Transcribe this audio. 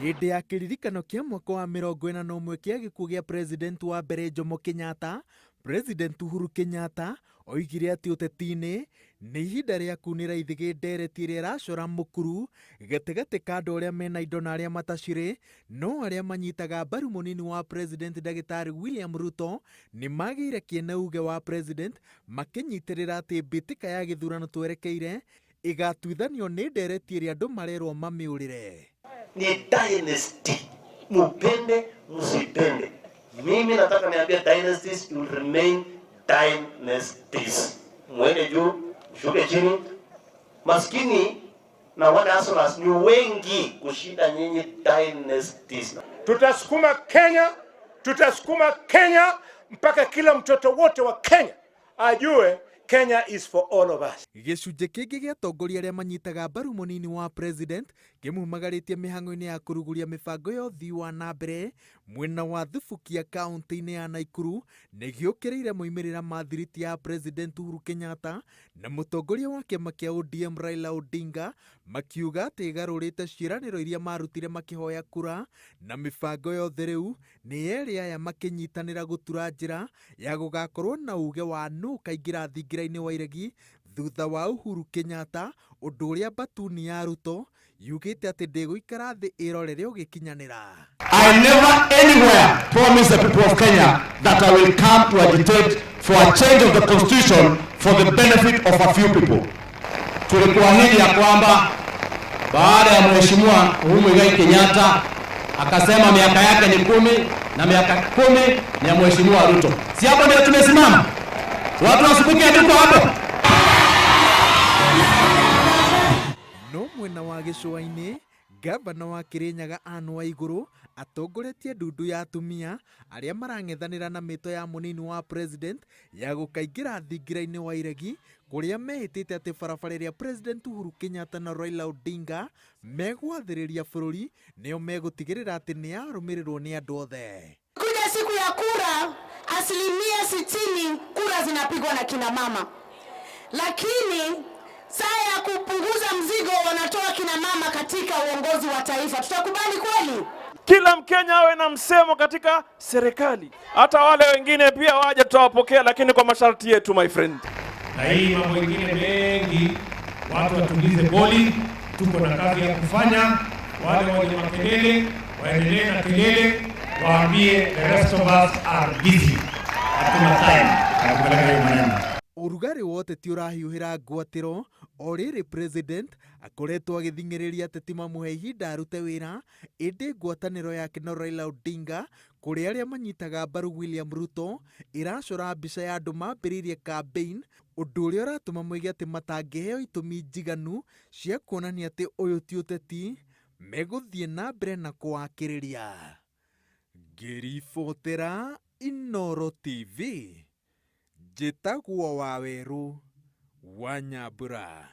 Hĩndĩ ya kĩririkano kĩa mwaka wa 41 kĩa gĩkuũ gĩa President wa mbere Jomo Kenyatta, President Uhuru Kenyatta oigire atĩ ũteti-inĩ nĩ ihinda rĩa kunĩra ithĩgĩ ndereti ĩrĩa ĩracora mũkuru gatagatĩ ka andũ arĩa mena indo na arĩa matacirĩ, no arĩa manyitaga mbaru mũnini wa President Ndagĩtarĩ William Ruto nĩ magĩire kĩene uge wa President makĩnyitĩrĩra atĩ mbĩtĩka ya gĩthurano twerekeire ĩgatuithanio nĩ ndereti ĩrĩa andũ marerwo mamĩũrĩre. Ni dynasty, mupende msipende. Mimi nataka niambie dynasties will remain dynasties. Mwende juu, mshuke chini. Maskini na wale hustlers ni wengi kushinda nyinyi dynasties. Tutasukuma Kenya, tutasukuma Kenya mpaka kila mtoto wote wa Kenya ajue Kenya is for all of us. Gĩcunjĩ kĩngĩ gĩa atongoria arĩa manyitaga mbaru mũnini wa President kĩmumagarĩtie mĩhang'o-inĩ ya kũrugũria mĩbango ya ũthii wa na mbere mwena wa Thubukia kaunti-inĩ ya Naikuru nĩ gĩũkĩrĩire moimĩrĩra ma thiriti ya President Uhuru Kenyatta na mũtongoria wa kĩama kĩa ODM Raila Odinga makiuga atĩ ĩgarũrĩte ciĩranĩro iria marutire makĩhoya kura na mĩbango yothe rĩu nĩ erĩ aya makĩnyitanĩra gũtura njĩra ya gũgakorwo na uge wa nũ kaingĩra thingira-inĩ wa iregi thutha wa Uhuru Kenyatta, ũndũ ũrĩa Batuni ya Ruto yugĩte atĩ ndĩgũikara thĩ ĩrorere ũgĩkinyanĩra. I never anywhere promised the people of Kenya that I will come to agitate for a change of the constitution for the benefit of a few people. Tulikuahidi ya kwamba baada ya Mheshimiwa Uhuru Muigai Kenyatta akasema miaka yake ni 10 na miaka 10 ni ya Mheshimiwa Ruto. Si hapo ndio tumesimama? Watu wasubuke hatuko hapo. No mwena wa gĩcũa-inĩ, ngavana wa Kĩrĩnyaga Anne Waigũrũ atongoretie ndundu ya atumia arĩa marang'ethanĩra na mĩto ya mũnini wa President ya gũkaingĩra thingira-inĩ wa iregi kũrĩa mehĩtĩte atĩ barabara ĩrĩa President Uhuru Kenyatta na Raila Odinga megwathĩrĩria bũrũri nĩo megũtigĩrĩra atĩ nĩ yarũmĩrĩrwo nĩ andũ othe. Kuja siku ya kura, 60% kura zinapigwa na kina mama, lakini saa ya kupunguza mzigo wanatoa kina mama katika uongozi wa taifa. Tutakubali kweli? Kila Mkenya awe na msemo katika serikali, hata wale wengine pia waje, tutawapokea, lakini kwa masharti yetu, my friend. Na hii mambo mengine mengi, watu watulize boli, tuko na kazi ya kufanya. Wale wenye makelele waendelee na kelele, waambie the rest of us are busy, hatuna time ya kupeleka hiyo maneno. Ũrugarĩ wa ũteti ũrahiũhĩra ngwatĩro o rĩrĩ President akoretwo agĩthing'ĩrĩria ateti mamũhe ihinda arute wĩra, ĩndĩ ngwatanĩro yake na Raila Odinga kũrĩ arĩa manyitaga mbaru William Ruto ĩracora mbica ya andũ mambĩrĩirie campaign, ũndũ ũrĩa ũratũma moige atĩ matangĩheo itũmi njiganu cia kuonania atĩ ũyũ ti ũteti megũthiĩ na mbere na kũwakĩrĩria. Ngĩribotera Inooro TV, njĩtagwo Wawerũ wa Nyambura.